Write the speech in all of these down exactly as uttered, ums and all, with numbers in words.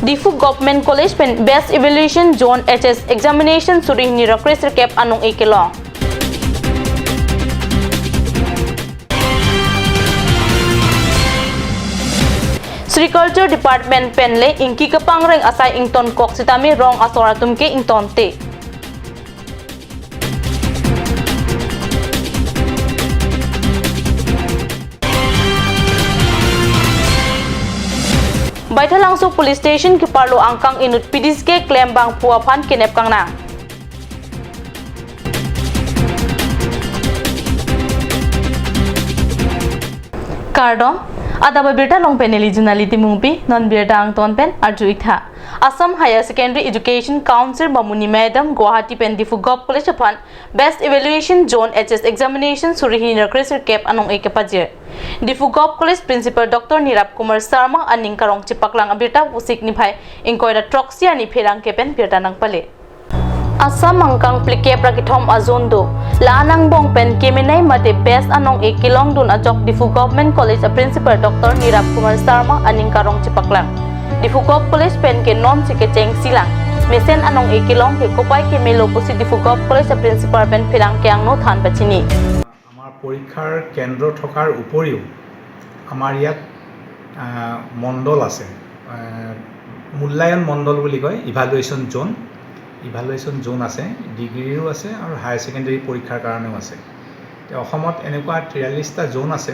Diphu Government College pen Best Evaluation Zone H S Examination suri hini ra kresirkep anong-e kelong. Sericulture Department pen le ingki kepangreng asai ingtonkok sitame rong asor atum ke ingtonte. Baithalangso Police Station keparlo angkang inut pidis ke klembang pu aphan kenep kangnang. Kardom, adap abirta along pen neli Junali Timungpi, non birta angton pen arju-ik tha. Assam Higher Secondary Education Council Bamuni Madam Guwahati pen Diphu Govt College aphan Best Evaluation Zone H S Examination suri hini ra kresirkep anong-e kepajir. Diphu Govt College Principal Doctor Nirab Kumar Sharma aning karong chepaklang abirta Vosik niphai ingkoi ra throksi arni pherangke pen birta nangpale. Assam angkang phlikep ra kethom a-zone do. La-an angbong pen kemenei mate best anong-e kelongdun ajok Diphu Government College a Principal Doctor Nirab Kumar Sharma aning karong chepaklang. Diphu Govt College pen ke non si kechengsi lang. Mesen anong-e kelong ke kopai kemelo pusi Diphu Govt College a Principal pen pherangke angno than pachini. আমাৰ পৰীক্ষাৰ কেন্দ্ৰ থকাৰ উপৰিও আমাৰ ইয়াত, আহ, মণ্ডল আছে। আহ, মূল্যায়ন মণ্ডল বুলি কয়, ইভালুৱেশ্যন জ'ন। ইভালুৱেশ্যন জ'ন আছে, ডিগ্ৰীৰো আছে আৰু হায়াৰ ছেকেণ্ডেৰী পৰীক্ষাৰ কাৰণেও আছে। এতিয়া অসমত এনেকুৱা তিৰাল্লিছটা জ'ন আছে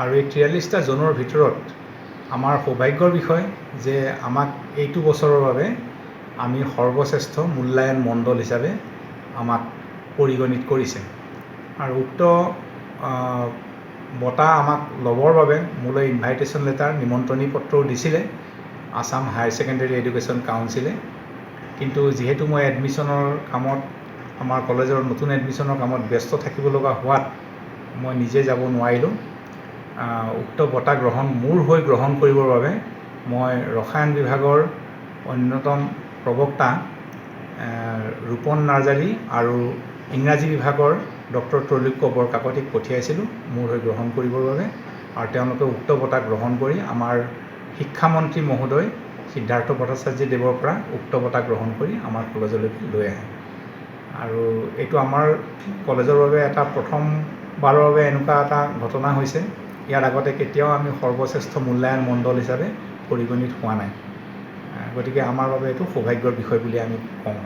আৰু এই তিৰাল্লিছটা জ'নৰ ভিতৰত আমাৰ সৌভাগ্যৰ বিষয় যে আমাক এইটো বছৰৰ বাবে আমি সৰ্বশ্ৰেষ্ঠ মূল্যায়ন মণ্ডল হিচাপে আমাক পৰিগণিত কৰিছে। আৰু উক্ত, আহ, বঁটা আমাক ল'বৰ বাবে মোলৈ ইনভাইটেশ্যন লেটাৰ, নিমন্ত্ৰণী পত্ৰও দিছিলে আছাম হায়াৰ ছেকেণ্ডেৰী এডুকেশ্যন কাউন্সিলে। কিন্তু যিহেতু মই এডমিশ্যনৰ কামত, আমাৰ কলেজৰ নতুন এডমিশ্যনৰ কামত ব্যস্ত থাকিব লগা হোৱাত মই নিজে যাব নোৱাৰিলোঁ। আহ, উক্ত বঁটা গ্ৰহণ, মোৰ হৈ গ্ৰহণ কৰিবৰ বাবে মই ৰসায়ন বিভাগৰ অন্যতম প্ৰবক্তা, আহ, ৰূপন নাৰ্জাৰী আৰু ইংৰাজী বিভাগৰ ডক্টৰ ত্ৰৈলোক্য বৰকাকতিক পঠিয়াইছিলোঁ মোৰ হৈ গ্ৰহণ কৰিবৰ বাবে। আৰু তেওঁলোকে উক্ত বঁটা গ্ৰহণ কৰি আমাৰ শিক্ষামন্ত্ৰী মহোদয় সিদ্ধাৰ্থ ভট্টাচাৰ্য দেৱৰ পৰা উক্ত বঁটা গ্ৰহণ কৰি আমাৰ কলেজলৈকে লৈ আহে। আৰু এইটো আমাৰ কলেজৰ বাবে এটা প্ৰথমবাৰৰ বাবে এনেকুৱা এটা ঘটনা হৈছে। ইয়াৰ আগতে কেতিয়াও আমি সৰ্বশ্ৰেষ্ঠ মূল্যায়ন মণ্ডল হিচাপে পৰিগণিত হোৱা নাই। আহ, গতিকে আমাৰ বাবে এইটো সৌভাগ্যৰ বিষয় বুলি আমি কওঁ।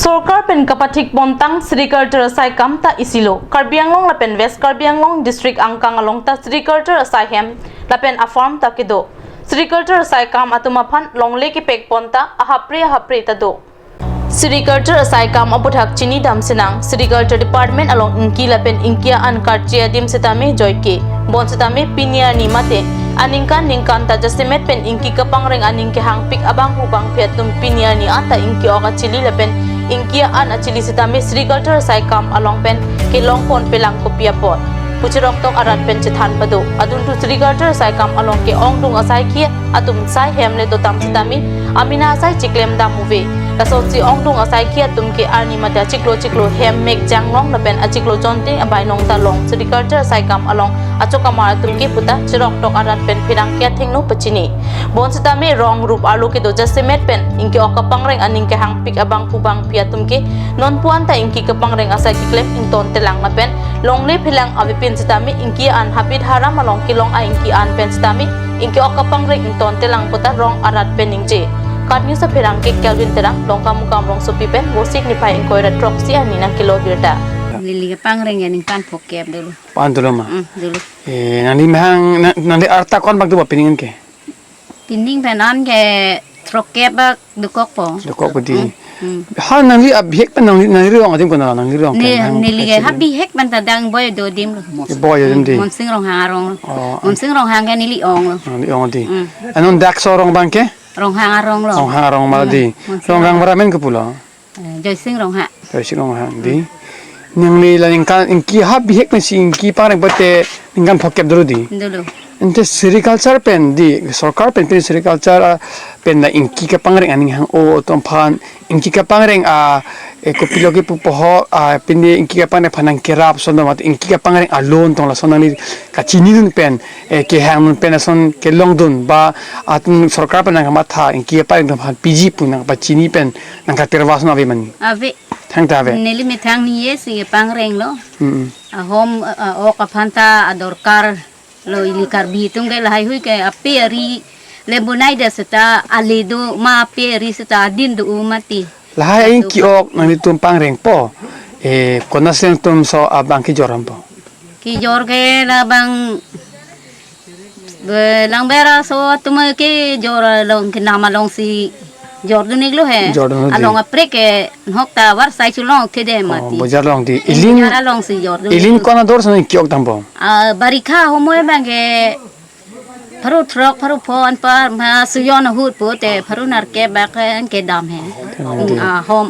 Sorkar pen kapathik pontang sericulture asai kam ta isilo. Karbi Anglong lapen West Karbi Anglong district angkang along ta sericulture asai hem lapen a-farm ta kedo. Sericulture asai kam atum aphan longle kepek pon ta ahapre ahapre ta do. Sericulture asai kam aputhak chinidam sinang, sericulture department along ingki lapen ingki an karchi adim sitame joike. Bonsitame pini arni mate aningkan ningkan ta jasemet pen ingki kepangreng aning kehangpik abangphu bangphi atum pini arni anta ingki ok achili lapen ingki an achili sitame sericulture asai kam along pen kelong ponpelang kopi apot pu cheroktok arat pen chethan pado. Aduntu sericulture asai kam along ke-ongdung asai ke atum sai hem le dotam sitame amena asai chiklem dam uve. Lasonsi ongdung asai ke atum ke arni mate achiklo chiklo hem mek janglong lapen achiklo jonting abainong ta long sericulture asai kam along achokamar atum ke puta cheroktok arat pen pherangke athengno pachini. Bonsitame rong rup arlo kedo jasemet pen ingki ok kepangreng aning kehangpik abangphu bangphi atum ke nonpu anta ingki kepangreng asai keklem ingtontelang lapen longle phelang avepin sitame ingki an habit haram along kelong a-ingki an pen sitame ingki ok kepangreng ingtontelang puta rong arat pen ningje. KAT News apherangke Kelvin Terang, Dongkamukam rongsopi pen Vosik niphai ingkoi ra throksi arni nangkelo birta. Neli kepangreng ya ningkan phokep dolo. Pan dolo ma. Hmm, dolo. Eh, nangli mehang, na-, nangli arta ko-an bak do ba pining ke? Pining pen an ke throkkep bak dokokpo. Dokokpo di. Hmm, hmm. Ha nangli abihek pen nangli, nangli ri-ong adim ko na, nangli ri-ong ke, ne, nang neli ke kachiri. Habihek pen ta dang boy do adim lo. Boy adim di. Monsing Ronghang arong lo. Oh, Monsing Ronghang ke neli ong lo. Nangli ong di. Hmm. Anon dak so rong abang ke? Ronghang arong lo. Ronghang arong ma di. Hmm, Monsing Ronghang Ronghang. Bara men ke pulo? Eh, Joysing Ronghang. Joysing Ronghang di. Hmm. Nangli la ningkan ingki habihek pensi ingki pareng pate ningkan phokep dolo di. Dolo. Ante sericulture pen di, sorkar pen pini sericulture, ah, pen la ingki kapangreng aning hang-o atum aphan, ingki kapangreng, ah, eh, kopilo kepu pohok, ah, pini ingki kapangreng aphan nangkerap ason do mate ingki kapangreng a-loan tong lason nangli kachinidun pen, eh, kehangdun pen ason kelongdun ba atum sorkar pen nangkamatha ingki kapangreng atum aphan piji pu nangpachini pen nangkaterva ason ave mani. Ave. Thangta ave. Neli methang ni ye si pangreng lo. Mm-mm. Ahom, ah, ok aphan ta adorkar lo ili Karbi atum ke lahai hui ke ape ari le bonai da seta ale do ma ape ari seta adin do mati. Lahai aing ki-ok nanglitum pangrengpo. Eh, konat atum so abang kejor dampo. Kejor ke labang be lang bera so atum kejor along kenam alongsi jordun iklo he. Jordun iklo di. Along aprek ke nhok ta varsai chulong thede mati. Oh, bojar along di. Ilin, bojar alongsi jordun iklo. Ilin konat ador so ki-ok dampo. Ah, barikha ahormu abang ke pharo throk, pharo pho anparma sujon ahut pute pharo nerkep bak ke kedam he. Kedam di. Ah, hom,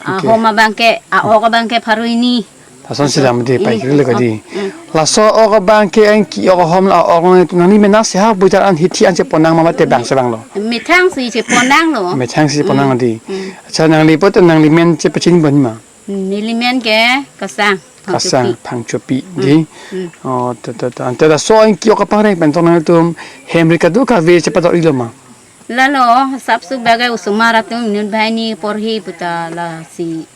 ah, okay. Hom abang ke, ah, ok abang ke pharo hini. Lason si dam di, pai kiri leka di. Mm. Laso ok abang ke aing ki-ok ahom la ok nangli mena si ha bojar an hithi an cheponang ma mate bang se bang lo. Methang si cheponang lo. Methang si cheponang di. Mm. Acha nangli pute nangli men chepachinipon ma. Neli men ke Kasang, Kasang Phangchopi. Phangchopi di. Mm. Oh, to, to, to. Ante laso aing ki-ok kapangreng pen tong nangtum hem ri kado kave chepadok-iklo ma. Lalo, asapso bag ke osomar atum inut banghini porhi puta lasi.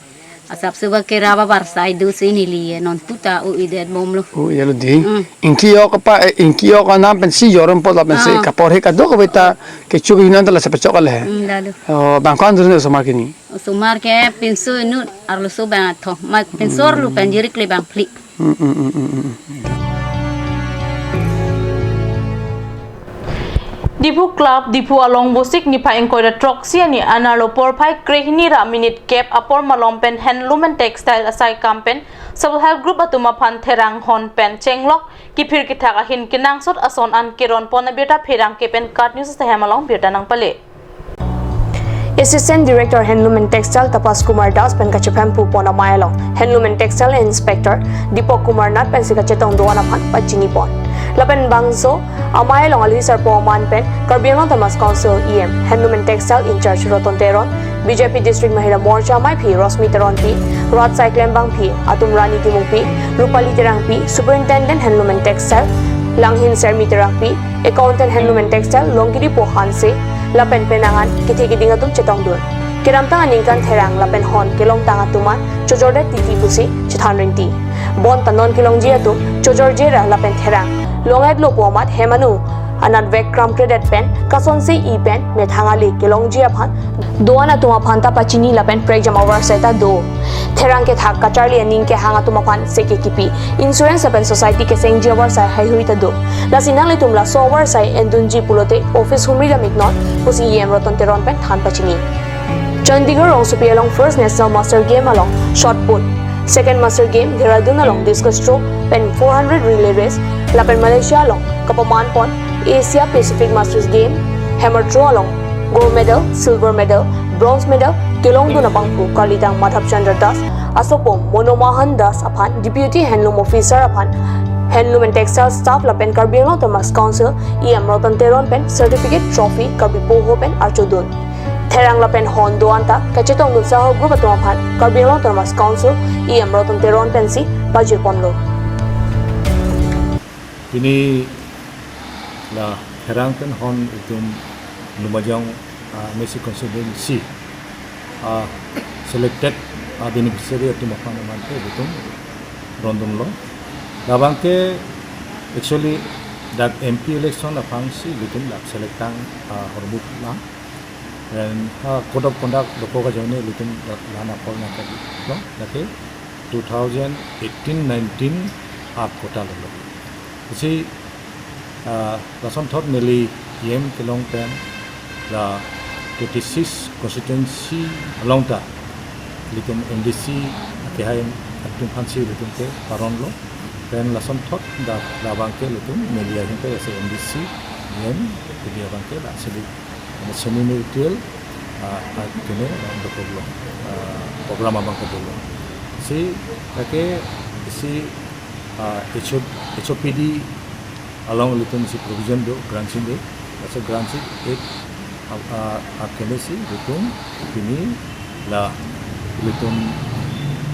Asapso bag ke raba barsai do si neli non puta o-idet bomlo. O-idet lo di. Mm. Ingki-ok apa, eh, ingki-ok anam pensi jordun po lapensi. Ah. Kaporhi kado kave ta kecho ke yunan ta la chepachok kali he. Mm, lalo. Oh, bang ko-an dun osomar kini. Osomar ke pinso inut arloso bang athom. Ma pinso arlo pen jirik le bang phli. Mm, mm, mm, mm, mm. Diphu Club, Diphu along Vosik niphai ingkoi ra throksi arni anerlo porphai krehini ra minute kep apor malom pen Handloom and Textile asaikam pen Self Help Group atum aphan therang hon pen chenglok kiphir kethak ahin kenangsot ason an keronpon abirta pherangke pen KAT News ahem along birta nangpale. Assistant Director Handloom and Textile Tapas Kumar Das pen kachephem pupon amei along Handloom and Textile Inspector Deepak Kumar Nath pensi kachetong do-an aphan pachinipon. Lapen bangso amei along alwi sarpo aman pen Karbi Anglong Autonomous Council E M, Handloom and Textile in-charge Roton Teron, B J P District Mahila Morcha ameiphi Rosmi Teronpi, rat saiklem bangpi atum Rani Timungpi, Rupali Terangpi, Superintendent Handloom and Textile Langhin Sermi Terangpi, Accountant Handloom and Textile Longkiri Po Hanse, lapen penang an kethe keding atum chetongdun. Kedamtang aningkan therang lapen hon kelongtang atum an chojordet titi pusi chethan rinti. Bonta non kelongji atum chojorje ra lapen therang long-etlo pu amat hem anu anat vek kramkredet pen kasonsi i pen methang ale kelongji aphan do-an atum aphan ta pachini lapen prekjam avarsai ta do. Therang kethak kacharli aning kehang atum aphan seke kipi, insurance lapen society kesengji avarsai haihui ta do. Lasi nanglitum laso avarsai endunji pulote office humri lam iknon pusi E M Roton Teron pen than pachini. Chandigarh rongsopi along First National Master Game along Shot Put, Second Master Game Dehradun along Discus Throw pen four hundred Relay Race, lapen Malaysia along kapamanpon Asia Pacific Masters Game Hammer Throw along Gold Medal, Silver Medal, Bronze Medal kelongdun abangphu karlidang Madhav Chandra Das, asopum Monomohan Das aphan Deputy Handloom Officer aphan Handloom and Textile Staff lapen Karbi Anglong Autonomous Council E M Roton Teron pen Certificate, Trophy, Karbi Poho pen archodun. Therang lapen hon do-an ta kachetongdun Self Help Group atum aphan Karbi Anglong Autonomous Council E M Roton Teron pensi pajirponlo. Pini la therang pen hon itum Lumbajong, ah, M A C constituency, ah, selected, ah, beneficiary atum aphan aman ke itum rondunlo. Labang ke actually dak M P election aphan si itum la select tang, ah, hormuk na. Then ha code of conduct dokok ajoine itum la-, lana call na kali. No? Lake two thousand eighteen nineteen ap kota lo. Isi, ah, lasonthot neli E M kelong pen la twenty-six constituency along ta ilitum M D C kehai atum aphan si ilitum ke paronlo. Pen lasonthot dak labang ke ilitum neli ahin ke ase M D C, E M, jadi abang ke la seli semi-ministerial, ah, ah, kene, ah, dokoklo, ah, program abang ke dolo. Si, lake, si, ah, H O, H O P D along ilitum si provision do, grant si do. Laso grant si ek a, a, akene si ilitum pini la ilitum,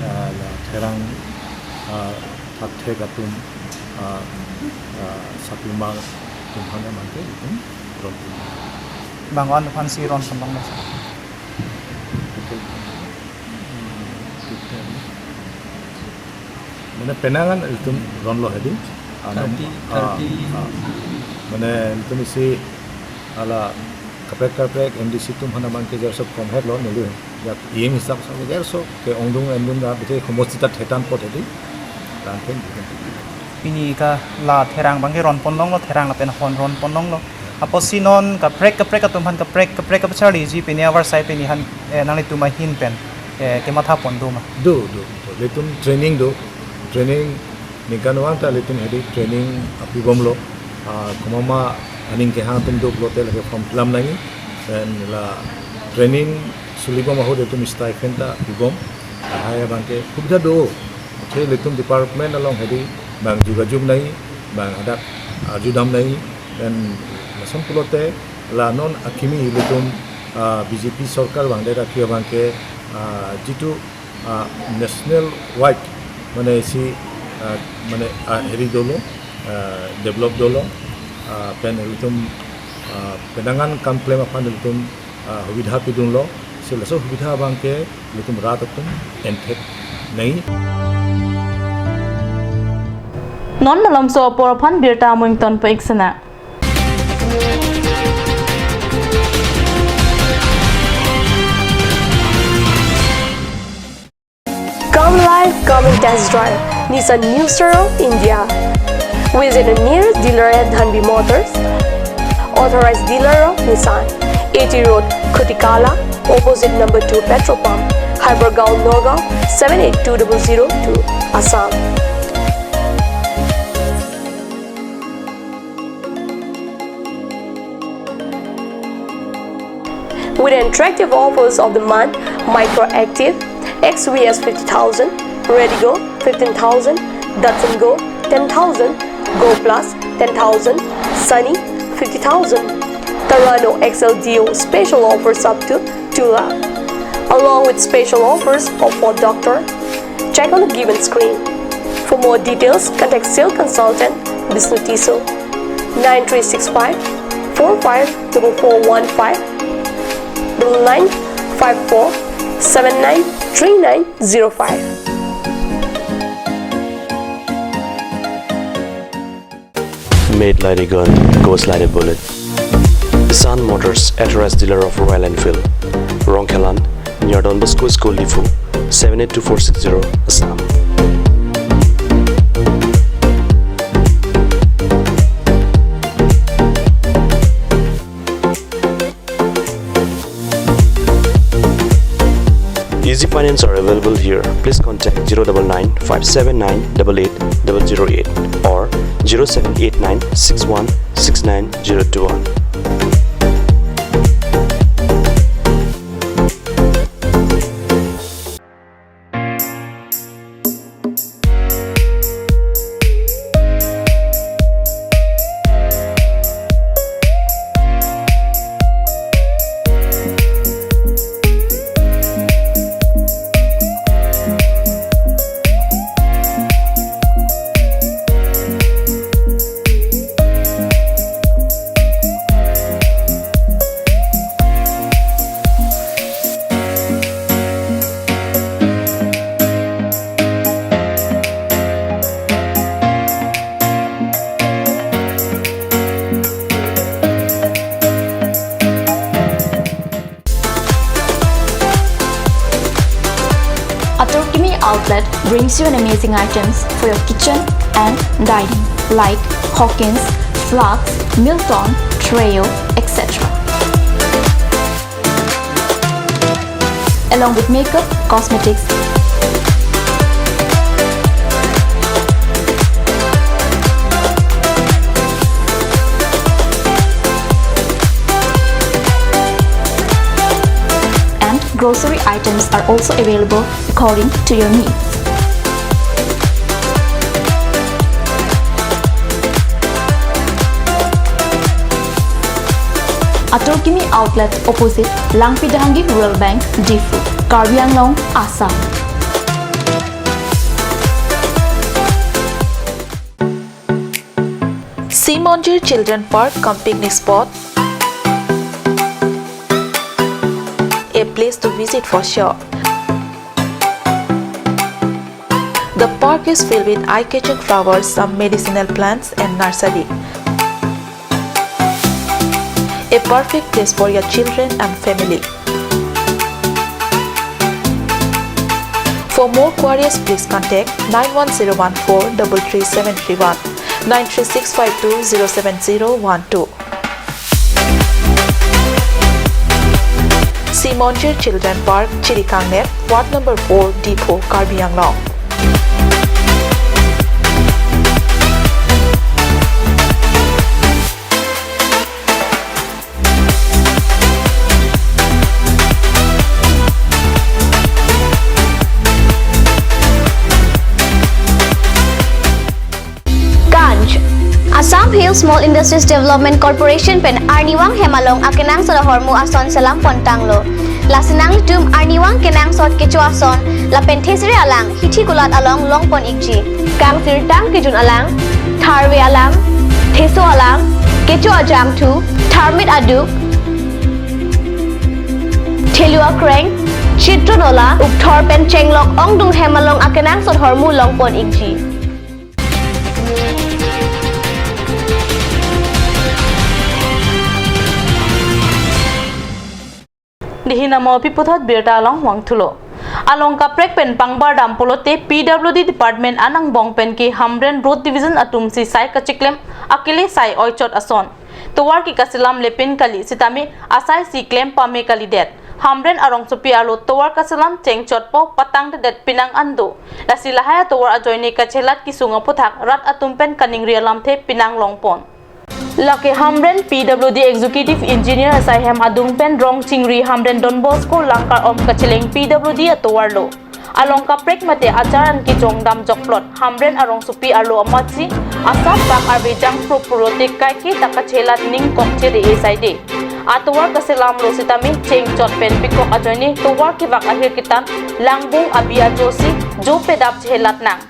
ah, la therang, ah, thakthek atum, ah, ah, sarpimar atum aphan abangke ilitum ron pon. Bang-an aphan si ron pon long lo, sir? Mane penang an ilitum ronlo hedi. Ano, thirty, ah, thirty. Ah. Mane ilitum isi hala kaprek kaprek M D C atum aphan abangke jarso kom hek lo neli. Ya, E M hisap sa jarso ke ongdung endung da bete khomosti ta thetan pot hedi. Ran pen. Pini ke la therang abangke ron pon long lo, therang lapen hon ron pon long lo. Apotsi non kaprek kaprek atum aphan kaprek kaprek kapacharliji pini avarsai pini aphan, eh, nanglitum ahin pen, eh, kematha pon do ma? Do, do, do. Ilitum training do. Training ningkan vang ta ilitum hedi training pibom lo. Ah, komat ma aning kehang atum do pulote lake form fill up nangji. Then la training choli bom ahut ilitum stipend ta pibom. Lahai abangke subidha do. Athe ilitum department along hedi bang jogajog nangji, bang hadak arjudam nangji, then lason pulote la non akimi ilitum, ah, B J P sorkar vangdet akimi abangke, ah, jitu, ah, national wide mane isi, ah, mane, ah, heri dolo, ah, develop dolo, ah, pen ilitum, ah, penang an kam klem aphan ilitum, ah, subidha pidunlo, si laso subidha abangke ilitum rat atum enthek nangji. Non malomso apor aphan birta amung ton pa iksana. Come live, come and test drive Nissan New Star of India. Visit a nearest dealer at Dhanvi Motors, authorized dealer of Nissan, A T Road, Khutikala, opposite number two petrol pump, Hypergaon, Nagaon, seven eight two double zero two, Assam. With attractive offers of the month, Micra Active, X V S fifty thousand, Redigo fifteen thousand, Datsun Go ten thousand, Go Plus ten thousand, Sunny fifty thousand, Terrano X L D O special offers up to two lakh, along with special offers of Ford Doctor. Check on the given screen. For more details, contact sales consultant Bisnu Tisso, nine three six five four five double four one five, double nine five four seven nine three nine zero five. Made like a gun, goes like a bullet. Sun Motors, authorized dealer of Royal Enfield, Rongkhelan, near Don Bosco School, Diphu, seven eight two four six zero, Assam. Easy finance are available here. Please contact zero double nine five seven nine double eight double zero eight or zero seven eight nine six one six nine zero two one. Atur Kimi Outlet brings you an amazing items for your kitchen and dining, like Hawkins, Flux, Milton, Treo, et cetera. Along with makeup, cosmetics, and grocery items are also available according to your needs. Kimi Outlet, opposite Langpidhangi Rural Bank, Diphu, Karbi Anglong, Assam. Simonjir Children Park cum picnic spot, a place to visit for sure. The park is filled with eye-catching flowers, some medicinal plants and nursery. A perfect place for your children and family. For more queries, please contact nine one zero one four double three seven three one, nine three six five two zero seven zero one two. Simonjir Children Park, Chirikangner, Ward number four, Diphu, Karbi Anglong. Kanj. Assam Hill Small Industries Development Corporation pen arnivang hem along akenangsot ahormu ason selam pontanglo. Lasi nanglitum arnivang kenangsot kecho ason lapen thesere alang hithi kulat along longpon ikji. Kangsirtang kejun alang, tharve alang, theso alang, kecho ajangthu, tharmit aduk, thelu akreng, chitro nola, ukthor pen chenglok ongdung hem along akenangsot ahormu longpon ikji. Dihin amo pi puthot birta along vangthulo. Along kaprek pen pangbar dam pulote P W D Department anangbong pen ke Hamren Road Division atum si sai kachiklem akele sai oichot ason. Tovar ke kaselam lepin kali sitame asai si klem pame kalidet. Hamren arongsopi arlo tovar kaselam chengchotpo patangtedet pinang an do. Lasi lahai atovar ajoine kachelat kesung aphuthak rat atum pen kaningri alamthe pinang longpon. Lake Hamren P W D Executive Engineer asai hem adung pen rong chingri Hamren Don Bosco Langkar-om kacheleng P W D atovar lo. Along kaprek mate achar an kejong dam jokplot Hamren arongsopi arlo amatsi asap bak arve jangpro pulote kaike ta kachelat ningkok chere-e saide. Atovar kaselam lo sitame chengchot pen pikok ajoine tovar kevak ahir ketan langbung abi ajosi jo pedap chelat nang.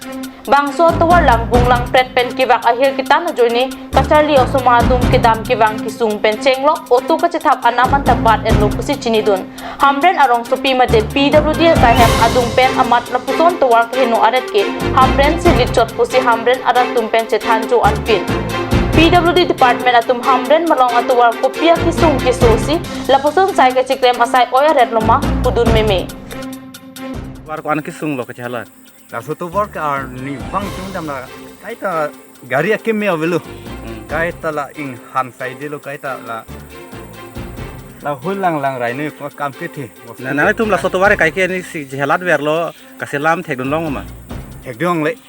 Bangso atovar langbung langpret pen kevak ahir ketan ajoine kacharli osomar atum kedam kevang kesung pen chenglok auto kachethap anam anta bat enlo pusi chinidun. Hamren arongsopi mate P W D asai hem adung pen amat lapuson tovar keheno aret ke Hamren si litchot pusi Hamren arat atum pen chethan jo anpin. P W D Department atum Hamren malong atovar kopi akesung keso si lapuson sai kachiklem asai oi aret loma pudun meme. Tovar ko-an kesung lo kachelat? Laso tovar ke arnivang chingdam la kaita gari akeme avelo. Hmm. Kaita la inghan saidelo kaita la, la hulang lang raine ko kam kethe. Na, nangtum laso tovar kaike ni si chelat verlo kaselam thekdun long ma? Thekdun longle.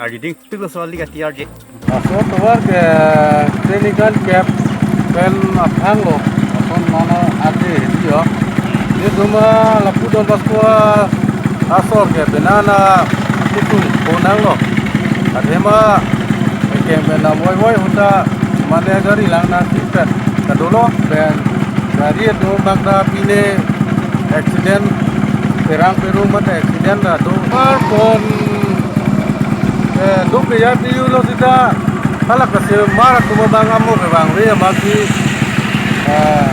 Arjiding tiklo so ali kati arje. Laso tovar ke training kan kep pen aphang lo. Ason mana ade hedi yo. Ye duma lapu Don Bosco asor ke benana kitung konang lo. Adema ekeng bena moi moi huta mane gari lang na sipet. Kadolo ben gari do makna pine accident perang peru mate accident la do. Mar kon Eh, duk ke ya piu lo sita. Hala kaselam atum abang amo kevangve amat si, eh,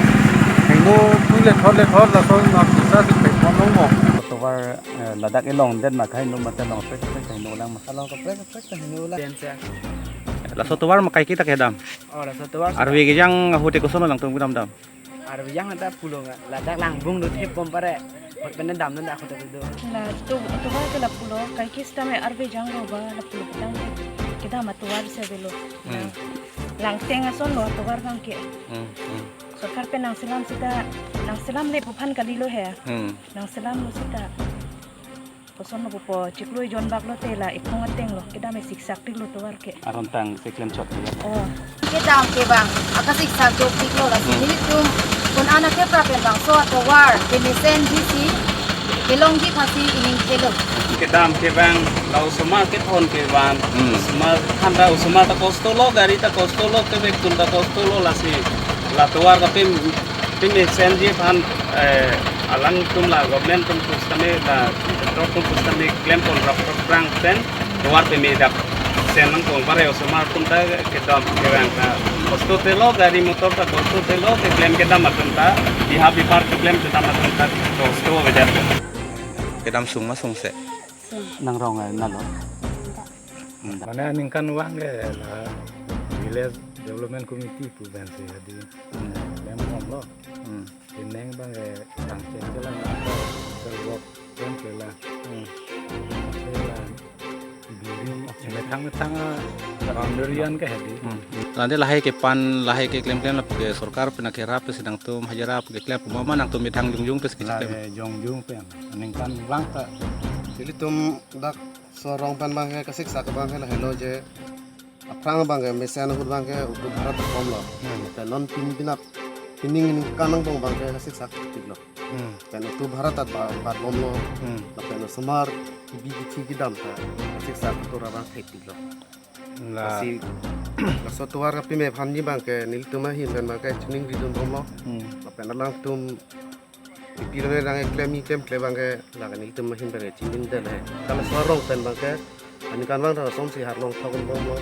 hingno tu lethot lethot lason amat bisa si pekon long mo. Tovar, eh, ladak elong den ma kaino mate long prek prek kaino lang ma. Along kaprek kaprek kaino lang. Laso tovar ma kaike ta kedam? Oh, laso tovar. Arve kejang ahut ke koson nangtum kedam dam? Arve kejang ta pulo nga, ladak langbung do thepbom pare. Hot pen damnon dak hotel do. La to, tovar ke lapulo, kaike sitame arve kejang lo ba lapulo petang ke. Kedam atovar si avelo. Hmm. Langteng ason lo atovar abang ke. Hmm, hmm. Sorkar pen nangselam sita, nangselam le pu aphan kalilo he. Hmm. Nangselam lo sita. Koson lo pupo, chiklo ejon bak lote la ekong ateng lo, kedam esiksak tik lo tovar ke. Aron tang keklem chot ya. Oh. Kedam kevang, akasiksak jok tik lo lasi. Hmm. Nelitum, kon anak ke prapen bangso atovar, kemesen disi, kelongji phasi ining kelo. Kedam kevang, la osomar kethon kevan, hmm, osomar thanda osomar ta kosto lo, gari ta kosto lo, kevek tun ta kosto lo lasi. La tovar kapem Timi senji aphan, eh, alangtum la government atum pusitame la doctor atum pusitame klem pon rap rap prang pen tovar peme dak sen nangkong bare osomar atum ta kedam kerang ta kosto telo, gari motor ta kosto telo, keklem kedam atum ta, biha bipar keklem kedam atum ta kosto avejar. Kedam sung ma sungse? Nangrong ai nalo. Mane aningkanvang ke la Village Development Committee pu pensi hadi klem bomlo. Hmm. Penang abang ke tangceng ke la, servok klem ke la. Hmm. Ke la biri methang methang boundary an ke hadi. Hmm. Lande lahai kepan, lahai keklem klem la ke sorkar pen akerap pensi nangtum hajira keklem pu ma, ma nangtum methang jongjong pensi keklem? La jongjong pen. Aningkanvang ta. Ilitum dak so arong pen abang ke kasiksak abang ke lahelo je, aphrang abang ke mesen ahut abang ke utu bhara ta bomlo. Hmm. Pen non pin pinap pining ningkan angbong abang ke kasiksak tiklo. Hmm. Pen utu bhara ta ba-, bat bomlo. Hmm. Lapen osomar kibi kithi kedam ta kasiksak atur abang thek tiklo. La. Lasi laso tovar kapeme aphan ni abang ke nelitum ahin pen abang ke chiningridun bomlo. Hmm. Lapen alangtum pipirone rang klem ni klem kle abang ke la nelitum ahin pen chiningdunde. Kala so arong pen abang ke aningkanvang ta asonsi harlong thok bomlo.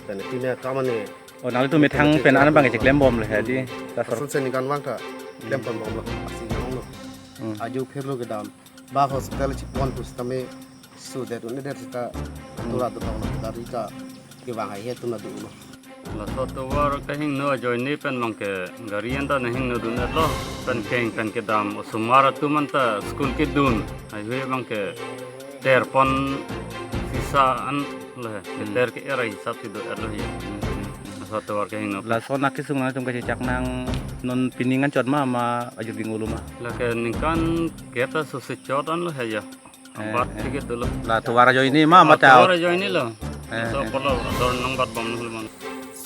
Pen peme kamane. Oh, nanglitum methang pen an abang ke klem bomle hadi. Hmm. Laso asonsi aningkanvang ta klem pon bomlo. Lasi longlo. Hmm. Ajo phirlo kedam. Ba hospital chipon pusitame sudet un-edet seta tura do tong gari ta kevang haihe atum ta do lo. Laso tovar kehingno ajoine pen abang ke gari anta nanghingnodun-etlo. Pen kehing pen kedam osomar atum anta school kedun haihui abang ke ter pon sisa an lo he. Hmm. Ter ke-er ahisap si do-etlo he. Laso tovar kehingno. Laso naki sung nangtum kachechak nang non pining anchot ma, ma ajir ding-olo ma? Lake ningkan kep ta susi chot an lo he ya. Eh, bat eh. Tiket dolo. La tovar ajoine ma, ah, mate tovar ajoine lo. Eh, so eh. Kolo ador nangbat bom nang lo man.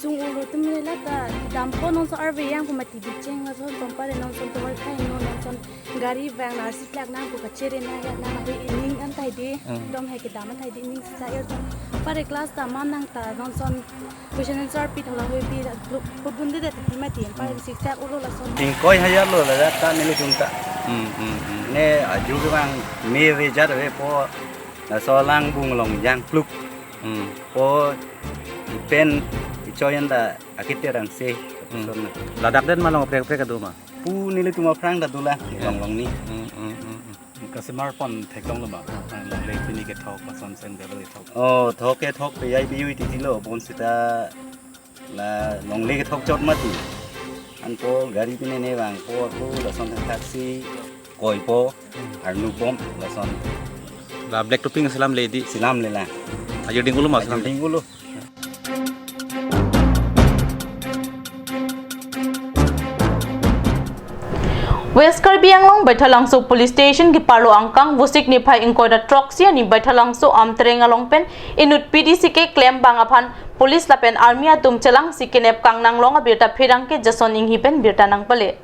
Sung-olo atum le la ta dampo, non so arve yang pu mati bicheng lason tompare non so tovar kehingno non so gari vang nangsi plak nang pu kachere nang ya nang ave ining an ta hedi. Hmm. Dom hai kedam an ta hedi ining sisa er ton. Pare class ta man nang ta non so question answer pi thola hoi pi putbunde det ti mati. Pare siksak olo lason. Ingkoi hajar lo la ta nelitum ta. Hmm, hmm, hmm. Ne aju ke bang me vejar vepo laso langbung longjang pluk. Hmm. Po ipen ichoyan ta akit terang se. Hmm. Ladak den ma longprek prek adu ma? Pu nelitum aphrang ta dolang, hmm, longlong ni. Hmm, hmm, hmm, hmm. Kasemar pon theklonglo ma? Longle pini kethok, pason sen gari kethok. Oh, thok kethok pe ai biu iti tilo, bonsita la longle kethok chot mati. Anpo gari pine ne vangpo, ako lason thakthak si koipo, arnu bom, lason. La black topping selamle di? Selamle la. Ajir ding-olo ma selam? Ajir ding-olo. West Karbi Anglong Baithalangso Police Station keparlo angkang Vosik niphai ingkoi ra throksi arni Baithalangso Amtereng along pen inut P D C K klembang aphan police lapen army atum chelangsi kenep kangnang long abirta pherangke Jason Inghi pen birta nangpale.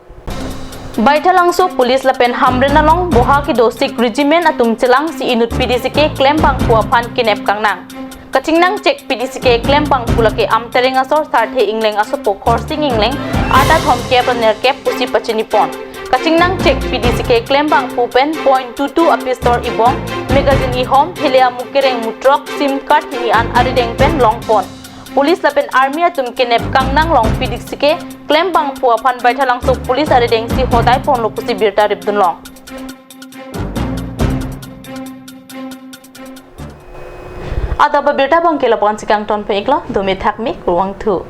Baithalangso Police lapen Hamren along boha kedo Sikh Regiment atum chelangsi inut P D C K klembang pu aphan kenep kangnang. Kachingnang chek P D C K klembang pu lake Amtereng asor Sarthe Ingleng asopo Khorsing Ingleng, arta thomkep ra nerkep pusi pachini pon. Kachingnang chek P D C K klembang pu pen point two two a pistol ibong, magazine ihom, hile amu kereng mu throk, sim card hini an arideng pen long pon. Police lapen army atum kenep kangnang long P D C K klembang pu aphan Baithalangso Police arideng si hodai ponlo pusi birta ripdun long. Adap abirta abang ke lapu-an si kangton pon-iklo, dome thakme, kurvangthu.